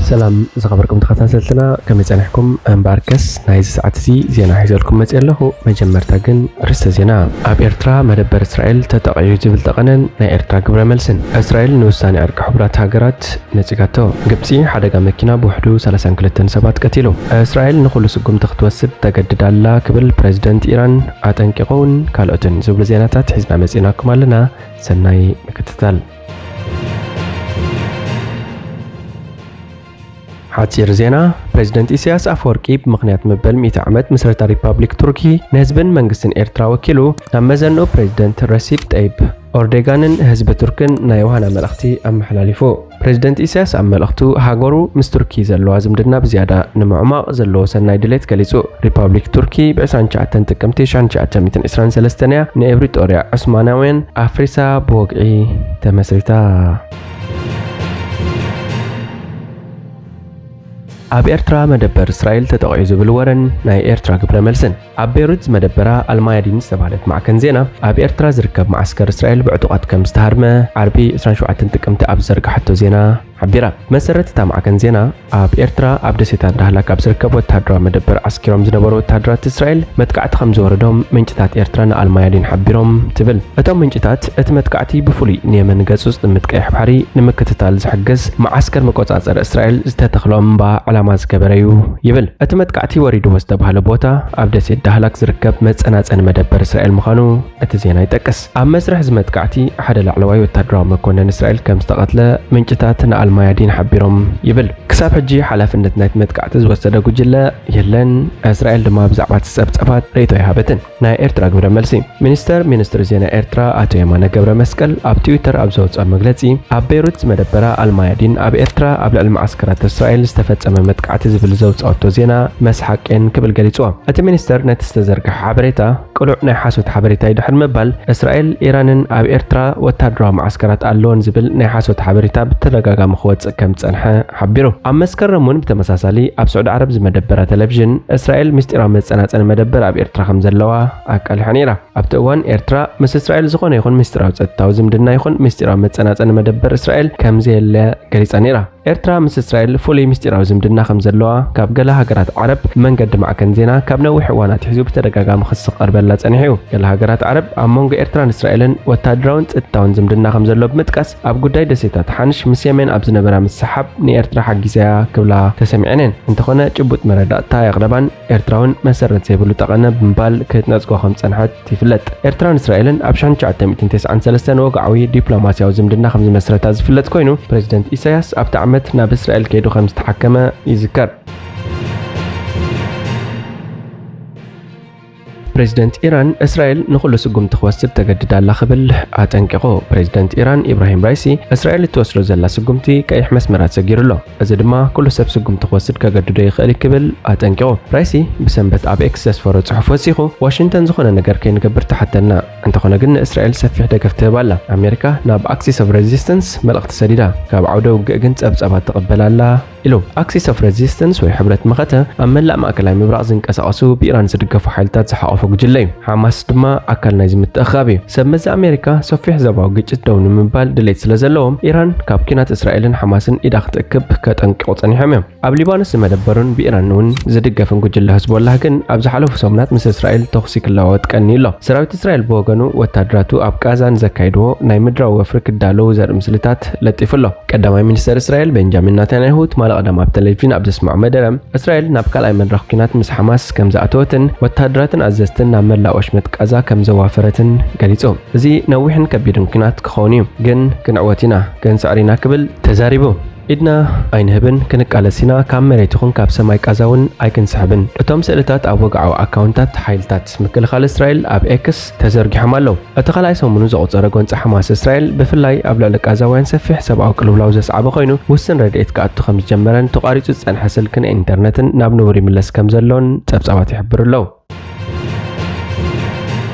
ሰላም ዝኸበርኩም ተኸታተልትና፣ ከመይ ጸኒሕኩም? እምበኣርከስ ናይዚ ሰዓት እዚ ዜና ሒዘልኩም መጺአ ኣለኹ። መጀመርታ ግን ርእሰ ዜና። ኣብ ኤርትራ መደበር እስራኤል ተጠቒዑ ዝብል ጠቐነን ናይ ኤርትራ ግብረ መልስን። እስራኤል ንውሳኔ ዕርቂ ሕቡራት ሃገራት ነጺጋቶ። ግብጺ፣ ሓደጋ መኪና ብውሕዱ ሰላሳን ክልተን ሰባት ቀቲሉ። እስራኤል ንኹሉ ስጉምቲ ክትወስድ ተገድድ ኣላ ክብል ፕረዚደንት ኢራን ኣጠንቂቑ፣ እውን ካልኦትን ዝብሉ ዜናታት ሒዝና መጺእናኩም ኣለና። ሰናይ ምክትታል። ሓጺር ዜና። ፕሬዚደንት ኢሳያስ ኣፈወርቂ ብምኽንያት መበል ሚእቲ ዓመት ምስረታ ሪፓብሊክ ቱርኪ ንህዝብን መንግስትን ኤርትራ ወኪሉ ናብ መዘንኡ ፕሬዚደንት ረሲፕ ጠይብ ኦርዴጋንን ህዝቢ ቱርክን ናይ ዮሃና መልእኽቲ ኣመሓላሊፉ። ፕሬዚደንት ኢሳያስ ኣብ መልእኽቱ፣ ሃገሩ ምስ ቱርኪ ዘለዋ ዝምድና ብዝያዳ ንምዕማቕ ዘለዎ ሰናይ ድሌት ገሊጹ። ሪፓብሊክ ቱርኪ ብ ዕስራን ትሽዓተን ጥቅምቲ ሽሕን ትሽዓተ ሚእትን ዕስራን ሰለስተን እያ ንኤብሪጦርያ ዑስማናውያን ኣፍሪሳ ብወግዒ ተመስሪታ። ኣብ ኤርትራ መደበር እስራኤል ተጠቒዑ ዝብል ወረን ናይ ኤርትራ ግብረ መልስን። ኣብ ቤይሩት ዝመደበራ ኣልማያዲን ዝተባህለት ማዕከን ዜና፣ ኣብ ኤርትራ ዝርከብ መዓስከር እስራኤል ብዕጡቓት ከም ዝተሃርመ ዓርቢ ዕስራን ሸውዓተን ጥቅምቲ ኣብ ዝዘርግሓቶ ዜና ሓቢራ። መሰረት እታ ማዕከን ዜና፣ ኣብ ኤርትራ ኣብ ደሴታት ዳህላክ ኣብ ዝርከብ ወተሃደራዊ መደበር ዓስኪሮም ዝነበሩ ወተሃደራት እስራኤል መጥቃዕቲ ከም ዝወረዶም ምንጭታት ኤርትራ ንኣልማያዲን ሓቢሮም ትብል። እቶም ምንጭታት፣ እቲ መጥቃዕቲ ብፍሉይ ንየመን ገጹ ዝጥምት ቀይሕ ባሕሪ ንምክትታል ዝሕግዝ መዓስከር መቆጻጸሪ እስራኤል ዝተተኽሎ እምባ ዕላማ ዝገበረ እዩ ይብል። እቲ መጥቃዕቲ ወሪድዎ ዝተባህለ ቦታ ኣብ ደሴት ዳህላክ ዝርከብ መጸናጸኒ መደበር እስራኤል ምዃኑ እቲ ዜና ይጠቅስ። ኣብ መስርሕ እዚ መጥቃዕቲ ሓደ ላዕለዋይ ወታደራዊ መኮነን እስራኤል ከም ዝተቐትለ ምንጭታት ንኣልማያዲን ሓቢሮም ይብል። ክሳብ ሕጂ ሓላፍነት ናይቲ መጥቃዕቲ ዝወሰደ ጉጅለ የለን። እስራኤል ድማ ብዛዕባ እቲ ጸብጸባት ርእይቶ ኣይሃበትን። ናይ ኤርትራ ግብረ መልሲ። ሚኒስተር ሚኒስትሪ ዜና ኤርትራ ኣቶ የማነ ገብረ መስቀል ኣብ ትዊተር ኣብ ዘውፅኦ መግለፂ፣ ኣብ ቤይሩት ዝመደበራ ኣልማያዲን ኣብ ኤርትራ ኣብ ልዕሊ መዓስከራት እስራኤል ዝተፈጸመ መጥቃዕቲ ዝብል ዘውፅኦቶ ዜና መስሓቅ እየን ክብል ገሊፅዎ። እቲ ሚኒስተር ነቲ ዝተዘርግሐ ሓበሬታ ቅሉዕ ናይ ሓሶት ሓበሬታ እዩ ድሕሪ ምባል፣ እስራኤል ኢራንን ኣብ ኤርትራ ወታደራዊ መዓስከራት ኣለወን ዝብል ናይ ሓሶት ሓበሬታ ብተደጋጋሚ ክወፅእ ከም ዝጸንሐ ሓቢሩ። ኣብ መስከረም እውን ብተመሳሳሊ ኣብ ስዑዲ ዓረብ ዝመደበራ ቴሌቪዥን፣ እስራኤል ምስጢራዊ መጸናጸኒ መደበር ኣብ ኤርትራ ከም ዘለዋ ኣቃሊሓ ነይራ። ኣብቲ እዋን ኤርትራ ምስ እስራኤል ዝኾነ ይኹን ምስጢራዊ ጸጥታዊ ዝምድና ይኹን ምስጢራዊ መጸናጸኒ መደበር እስራኤል ከም ዘየለ ገሊጻ ነይራ። ኤርትራ ምስ እስራኤል ፍሉይ ምስጢራዊ ዝምድና ከም ዘለዋ ካብ ገለ ሃገራት ዓረብ መንገዲ ማዕከን ዜና ካብ ነዊሕ እዋን ኣትሒዙ ብተደጋጋሚ ክሲ ክቐርበላ ጸኒሑ እዩ። ገለ ሃገራት ዓረብ ኣብ መንጎ ኤርትራን እስራኤልን ወታደራውን ጸጥታውን ዝምድና ከም ዘሎ ብምጥቃስ፣ ኣብ ጉዳይ ደሴታት ሓንሽ ምስ የመን ኣብ ዝነበራ ምስሓብ ንኤርትራ ሓጊዛያ ክብላ ተሰሚዐን እየን። እንተኾነ ጭቡጥ መረዳእታ ኣየቕረባን። ኤርትራ እውን መሰረት ዘይብሉ ጠቐነ ብምባል ክትነጽጎ ከም ዝጸንሐት ይፍለጥ። ኤርትራን እስራኤልን ኣብ ሽሕን ትሽዓተ ሚእትን ተስዓን ሰለስተን ወግዓዊ ዲፕሎማስያዊ ዝምድና ከም ዝመስረታ ዝፍለጥ ኮይኑ፣ ፕሬዚደንት ኢሳያስ ኣብቲ ዓመት ናብ እስራኤል ከይዱ ከም ዝተሓከመ ይዝከር። ፕሬዚደንት ኢራን፣ እስራኤል ንኹሉ ስጉምቲ ክወስድ ተገድድ ኣላ ክብል ኣጠንቂቑ። ፕሬዚደንት ኢራን ኢብራሂም ራይሲ፣ እስራኤል እትወስዶ ዘላ ስጉምቲ ቀይሕ መስመራት ሰጊሩ ኣሎ። እዚ ድማ ኩሉ ሰብ ስጉምቲ ክወስድ ከገድዶ ይኽእል እዩ ክብል ኣጠንቂቑ። ራይሲ ብሰንበት ኣብ ኤክስ ዘስፈሮ ጽሑፍ ወሲኹ፣ ዋሽንግተን ዝኾነ ነገር ከይንገብር ትሓተና፣ እንተኾነ ግን ንእስራኤል ሰፊሕ ደገፍ ትህብ ኣላ። ኣሜሪካ ናብ ኣክሲስ ኦፍ ሬዚስተንስ መልእኽቲ ሰዲዳ፣ ካብ ዓውደ ውግእ ግን ጸብጻባት ትቕበል ኣላ ኢሉ። ኣክሲስ ኦፍ ሬዚስተንስ ወይ ሕብረት መኸተ ኣብ መላእ ማእከላይ ምብራቕ ዝንቀሳቐሱ ብኢራን ዝድገፉ ሓይልታት ዝሓቖፈ ጉጅለ እዩ። ሓማስ ድማ ኣካል ናይዚ ምትእኽኻብ እዩ። ሰብ መዚ ኣሜሪካ ሰፊሕ ዞባዊ ግጭት ደው ንምባል ድሌት ስለ ዘለዎም፣ ኢራን ካብ ኲናት እስራኤልን ሓማስን ኢዳ ክትእክብ ከጠንቅቑ ጸኒሖም እዮም። ኣብ ሊባኖስ ዝመደበሩን ብኢራን እውን ዝድገፍን ጉጅለ ህዝቦላህ ግን ኣብ ዝሓለፉ ሰሙናት ምስ እስራኤል ተኹሲ ክለዋወጥ ቀንዩ ኣሎ። ሰራዊት እስራኤል ብወገኑ ወታደራቱ ኣብ ቃዛ ንዘካይድዎ ናይ ምድራዊ ወፍሪ ክዳለዉ ዘርኢ ምስልታት ለጢፉ ኣሎ። ቀዳማይ ሚኒስተር እስራኤል ቤንጃሚን ናታንያሁ ትማሊ ቀዳም ኣብ ቴሌቪዥን ኣብ ዘስምዖ መደረ፣ እስራኤል ናብ ካልኣይ መድረኽ ኲናት ምስ ሓማስ ከም ዝኣተወትን ወታደራትን ኣዘዝትን ናብ መላእ ወሽመጥ ቃዛ ከም ዘዋፈረትን ገሊጹ። እዚ ነዊሕን ከቢድን ኲናት ክኸውን እዩ፣ ግን ክንዕወት ኢና፣ ክንስዕር ኢና ክብል ተዛሪቡ። ኢድና ኣይንህብን፣ ክንቃለስ ኢና፣ ካብ መሬት ይኹን ካብ ሰማይ ቃዛ እውን ኣይክንስሕብን። እቶም ስእልታት ኣብ ወግዓዊ ኣካውንታት ሓይልታት ምክልኻል እስራኤል ኣብ ኤክስ ተዘርጊሖም ኣለዉ። እቲ ካልኣይ ሰሙኑ ዘቑጸረ ጎንጺ ሓማስ እስራኤል፣ ብፍላይ ኣብ ልዕሊ ቃዛውያን ሰፊሕ ሰብኣዊ ቅልውላው ዘስዓበ ኮይኑ፣ ውስን ረድኤት ክኣቱ ከም ዝጀመረን ተቋሪጹ ዝጸንሐ ስልክን ኢንተርነትን ናብ ንቡር ይምለስ ከም ዘሎን ጸብጻባት ይሕብሩ ኣለዉ።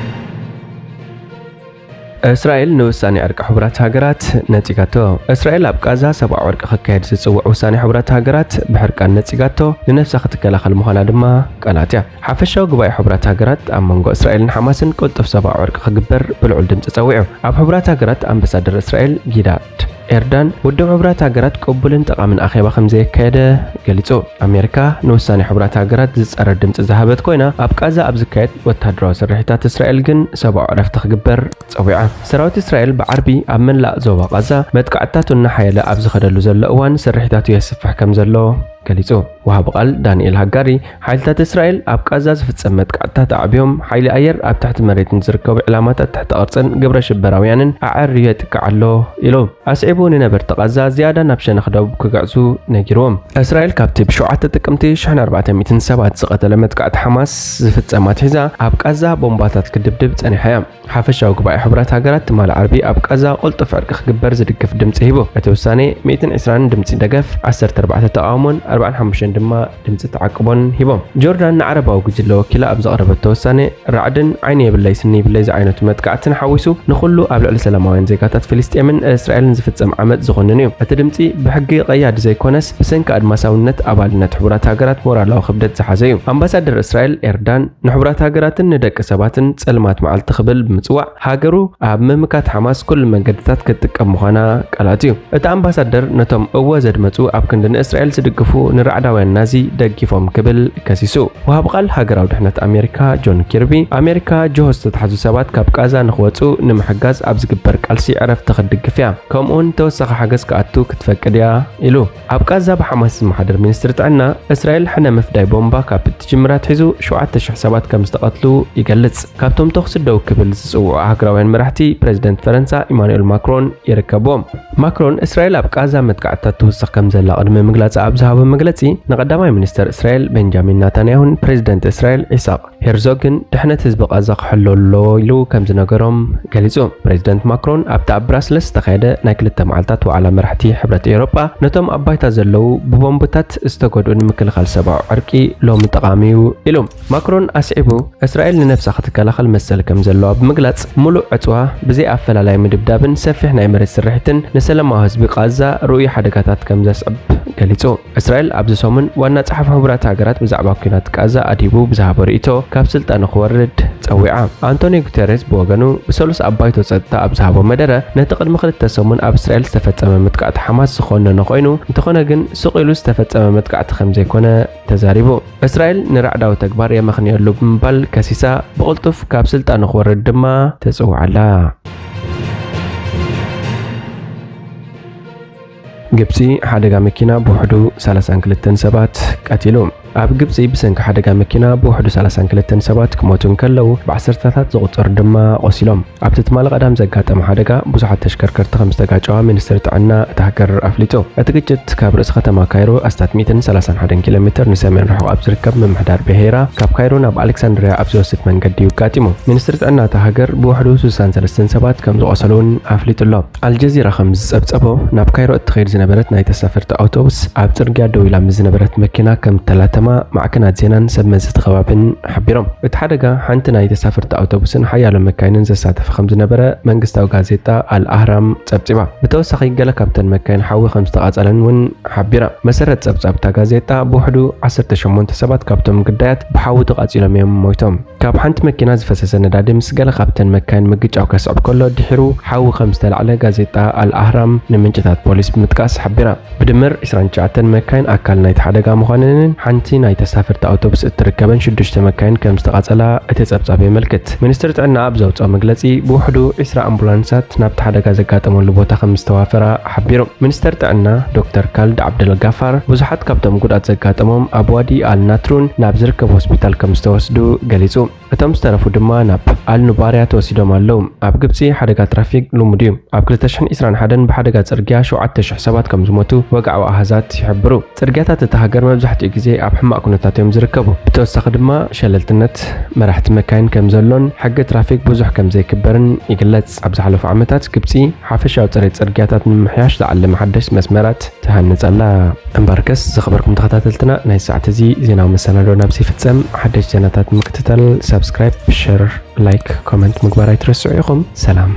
እስራኤል ንውሳኔ ዕርቂ ሕቡራት ሃገራት ነጺጋቶ። እስራኤል ኣብ ቃዛ ሰብኣዊ ዕርቂ ክካየድ ዝጽውዕ ውሳኔ ሕቡራት ሃገራት ብሕርቃን ነጺጋቶ፣ ንነብሳ ክትከላኸል ምዃና ድማ ቀላትያ። ሓፈሻዊ ጉባኤ ሕቡራት ሃገራት ኣብ መንጎ እስራኤልን ሓማስን ቅልጡፍ ሰብኣዊ ዕርቂ ክግበር ብልዑል ድምጺ ጸዊዑ። ኣብ ሕቡራት ሃገራት ኣምባሳደር እስራኤል ጊዳድ ኤርዳን ውድብ ሕቡራት ሃገራት ቅቡልን ጠቓምን ኣኼባ ከም ዘየካየደ ገሊጹ። ኣሜሪካ ንውሳኔ ሕቡራት ሃገራት ዝጻረር ድምጺ ዝሃበት ኮይና፣ ኣብ ቃዛ ኣብ ዝካየድ ወታደራዊ ስርሒታት እስራኤል ግን ሰብኣዊ ዕረፍቲ ክግበር ጸዊዓ። ሰራዊት እስራኤል ብዓርቢ ኣብ መላእ ዞባ ቃዛ መጥቃዕትታቱ እናሓየለ ኣብ ዝኸደሉ ዘሎ እዋን፣ ስርሒታቱ የስፍሕ ከም ዘሎ ገሊጹ። ወሃቢ ቃል ዳንኤል ሃጋሪ፣ ሓይልታት እስራኤል ኣብ ቃዛ ዝፍጸም መጥቃዕትታት ኣዕብዮም፣ ሓይሊ ኣየር ኣብ ትሕቲ መሬት ንዝርከቡ ዕላማታት ትሕተ ቅርጽን ግብረ ሽበራውያንን ኣዐርዩ የጥቅዕ ኣሎ ኢሉ። ኣስዒቡ ንነበርቲ ቃዛ ዝያዳ ናብ ሸነኽ ደቡብ ክግዕዙ ነጊርዎም። እስራኤል ካብቲ ብ ሸውዓተ ጥቅምቲ ሽሕን ኣርባዕተ ሚእትን ሰባት ዝቐተለ መጥቃዕቲ ሓማስ ዝፍጸም ኣትሒዛ፣ ኣብ ቃዛ ቦምባታት ክድብድብ ጸኒሓ እያ። ሓፈሻዊ ጉባኤ ሕቡራት ሃገራት ትማሊ ዓርቢ ኣብ ቃዛ ቅልጡፍ ዕርቂ ክግበር ዝድግፍ ድምጺ ሂቡ። እቲ ውሳኔ ሚእትን ዕስራን ድምጺ ደገፍ፣ ዓሰርተ ኣርባዕተ ተቓውሞን ኣርባዓን ሓሙሽተን ድማ ድምጺ ተዓቅቦን ሂቦም። ጆርዳን ንዓረባዊ ጉጅለ ወኪላ ኣብ ዘቕረበቶ ውሳኔ፣ ራዕድን ዓይኒ የብለይ ስኒ ይብለይ ዝዓይነቱ መጥቃዕትን ሓዊሱ ንኹሉ ኣብ ልዕሊ ሰላማውያን ዜጋታት ፍልስጤምን እስራኤልን ዝፍጸም ዓመጽ ዝኹንን እዩ። እቲ ድምጺ ብሕጊ ቀያዲ ዘይኮነስ፣ ብሰንኪ ኣድማሳውነት ኣባልነት ሕቡራት ሃገራት ሞራላዊ ክብደት ዝሓዘ እዩ። ኣምባሳደር እስራኤል ኤርዳን ንሕቡራት ሃገራትን ንደቂ ሰባትን ጸልማት መዓልቲ ክብል ብምጽዋዕ፣ ሃገሩ ኣብ ምምካት ሓማስ ኩሉ መንገድታት ክትጥቀም ምዃና ቃል ኣትዩ። እቲ ኣምባሳደር ነቶም እወ ዘድመጹ ኣብ ክንዲ ንእስራኤል ዝድግፉ ንራዕዳውያን ናዚ ደጊፎም ክብል ከሲሱ። ወሃብ ቃል ሃገራዊ ድሕነት ኣሜሪካ ጆን ኪርቢ፣ ኣሜሪካ ጅሆ ዝተታሕዙ ሰባት ካብ ቃዛ ንኽወጹ ንምሕጋዝ ኣብ ዝግበር ቃልሲ ዕረፍቲ ክትድግፍ እያ፣ ከምኡውን ተወሳኺ ሓገዝ ክኣቱ ክትፈቅድ እያ ኢሉ። ኣብ ቃዛ ብሓማስ ዝመሓደር ሚኒስትሪ ጥዕና፣ እስራኤል ሕነ ምፍዳይ ቦምባ ካብ እትጅምር ኣትሒዙ ሸውዓተ ሽሕ ሰባት ከም ዝተቐትሉ ይገልጽ። ካብቶም ተኹሲ ደው ክብል ዝጽውዑ ሃገራውያን መራሕቲ፣ ፕሬዚደንት ፈረንሳ ኢማኑኤል ማክሮን ይርከብዎም። ማክሮን፣ እስራኤል ኣብ ቃዛ መጥቃዕትታት ትውስኽ ከም ዘላ ቅድሚ ምግላጻ ኣብ ዝሃቦ መግለጺ፣ ንቀዳማይ ሚኒስተር እስራኤል ቤንጃሚን ናታንያሁን ፕሬዚደንት እስራኤል ኢሳቅ ሄርዞግን ድሕነት ህዝቢ ቃዛ ክሕሎ ኣሎ ኢሉ ከም ዝነገሮም ገሊጹ። ፕሬዚደንት ማክሮን ኣብቲ ኣብ ብራስለስ ዝተኻየደ ናይ ክልተ መዓልታት ዋዕላ መራሕቲ ሕብረት ኤውሮጳ፣ ነቶም ኣብ ባይታ ዘለዉ ብቦምብታት ዝተጎድኡ ንምክልኻል ሰብኣዊ ዕርቂ ሎሚ ጠቓሚ እዩ ኢሉ። ማክሮን ኣስዒቡ፣ እስራኤል ንነብሳ ክትከላኸል መሰል ከም ዘለዋ ብምግላጽ፣ ሙሉእ ዕጽዋ ብዘይ ኣፈላላይ ምድብዳብን ሰፊሕ ናይ መሬት ስርሒትን ንሰላማዊ ህዝቢ ቃዛ ርኡይ ሓደጋታት ከም ዘስዕብ ገሊጹ። እስራኤል ኣብዚ ሰሙን ዋና ጸሓፊ ሕቡራት ሃገራት ብዛዕባ ኲናት ቃዛ ኣድሂቡ ብዝሃቦ ርእይቶ ካብ ስልጣኑ ክወርድ ጸዊዓ። ኣንቶኒዮ ጉተሬስ ብወገኑ ብሰሉስ ኣብ ባይቶ ጸጥታ ኣብ ዝሃቦ መደረ፣ ነቲ ቅድሚ ክልተ ሰሙን ኣብ እስራኤል ዝተፈጸመ መጥቃዕቲ ሓማስ ዝኾነነ ኮይኑ፣ እንተኾነ ግን ስቕ ኢሉ ዝተፈጸመ መጥቃዕቲ ከም ዘይኮነ ተዛሪቡ። እስራኤል ንራዕዳዊ ተግባር የመኽንዮ ኣሎ ብምባል ከሲሳ፣ ብቕልጡፍ ካብ ስልጣኑ ክወርድ ድማ ተጽውዓላ። ግብጺ፣ ሓደጋ መኪና ብውሕዱ ሰላሳን ክልተን ሰባት ቀቲሉ። ኣብ ግብጺ ብሰንኪ ሓደጋ መኪና ብውሕዱ ሰላሳን ክልተን ሰባት ክሞቱ እንከለዉ፣ ብዓሰርተታት ዝቑጸሩ ድማ ቆሲሎም። ኣብቲ ትማሊ ቀዳም ዘጋጠመ ሓደጋ ብዙሓት ተሽከርከርቲ ከም ዝተጋጨዋ ሚኒስትሪ ጥዕና እታ ሃገር ኣፍሊጡ። እቲ ግጭት ካብ ርእሲ ከተማ ካይሮ ኣስታት ሚእትን ሰላሳን ሓደን ኪሎ ሜትር ንሰሜን ርሑቕ ኣብ ዝርከብ ምምሕዳር ብሄራ፣ ካብ ካይሮ ናብ ኣሌክሳንድሪያ ኣብ ዝወስድ መንገዲ እዩ ኣጋጢሙ። ሚኒስትሪ ጥዕና እታ ሃገር ብውሕዱ ስሳን ሰለስተን ሰባት ከም ዝቖሰሉ እውን ኣፍሊጡ ኣሎ። ኣልጀዚራ ከም ዝጸብጸቦ፣ ናብ ካይሮ እትኸይድ ዝነበረት ናይ ተሳፈርቲ ኣውቶቡስ ኣብ ጽርግያ ደው ኢላ ምስ ዝነበረት መኪና ከም እተላተማ ማዕከናት ዜናን ሰብ መዚ እቲ ከባብን ሓቢሮም። እቲ ሓደጋ ሓንቲ ናይ ተሳፈርቲ ኣውቶቡስን ሓያሎ መካይንን ዘሳተፈ ከም ዝነበረ መንግስታዊ ጋዜጣ ኣል ኣህራም ጸብጺባ። ብተወሳኺ፣ ገለ ካብተን መካይን ሓዊ ከም ዝተቓጸለን እውን ሓቢራ። መሰረት ጸብጻብ እታ ጋዜጣ፣ ብውሕዱ ዓሰርተ ሸሞንተ ሰባት ካብቶም ግዳያት ብሓዊ ተቓጺሎም እዮም ሞይቶም። ካብ ሓንቲ መኪና ዝፈሰሰ ነዳዲ ምስ ገለ ካብተን መካይን ምግጫው ከስዕብ ከሎ፣ ድሒሩ ሓዊ ከም ዝተላዕለ ጋዜጣ ኣል ኣህራም ንምንጭታት ፖሊስ ብምጥቃስ ሓቢራ። ብድምር ዕስራን ትሽዓተን መካይን ኣካል ናይቲ ሓደጋ ምዃነንን ሓንቲ ናይ ተሳፈርቲ ኣውቶቡስ እትርከበን ሽዱሽተ መካይን ከም ዝተቓጸላ እቲ ጸብጻብ የመልክት። ሚኒስትሪ ጥዕና ኣብ ዘውጽኦ መግለጺ፣ ብውሕዱ ዕስራ ኣምቡላንሳት ናብቲ ሓደጋ ዘጋጠመሉ ቦታ ከም ዝተዋፈራ ሓቢሩ። ሚኒስተር ጥዕና ዶክተር ካልድ ዓብደል ጋፋር፣ ብዙሓት ካብቶም ጉድኣት ዘጋጠሞም ኣብ ዋዲ ኣል ናትሩን ናብ ዝርከብ ሆስፒታል ከም ዝተወስዱ ገሊጹ። እቶም ዝተረፉ ድማ ናብ ኣል ኑባርያ ተወሲዶም ኣለዉ። ኣብ ግብጺ ሓደጋ ትራፊክ ልሙድ እዩ። ኣብ ክልተ ሽሕን ዕስራን ሓደን ብሓደጋ ጽርግያ ሸውዓተ ሽሕ ሰባት ከም ዝሞቱ ወግዓዊ ኣሃዛት ይሕብሩ። ጽርግያታት እታ ሃገር መብዛሕትኡ ግዜ ኣብ ሕማቕ ኩነታት እዮም ዝርከቡ። ብተወሳኺ ድማ ሸለልትነት መራሕቲ መካይን ከም ዘሎን ሕጊ ትራፊክ ብዙሕ ከም ዘይክበርን ይግለጽ። ኣብ ዝሓለፉ ዓመታት ግብጺ ሓፈሻዊ ጽሬት ጽርግያታት ንምምሕያሽ ዝዓለመ ሓደሽ መስመራት ትሃንጽ ኣላ። እምበርከስ፣ ዝኸበርኩም ተኸታተልትና፣ ናይ ሰዓት እዚ ዜናዊ መሰናዶ ናብዚ ይፍጸም። ሓደሽ ዜናታት ንምክትታል ሳብስክራይብ፣ ሸር፣ ላይክ፣ ኮመንት ምግባር ኣይትረስዑ ኢኹም። ሰላም።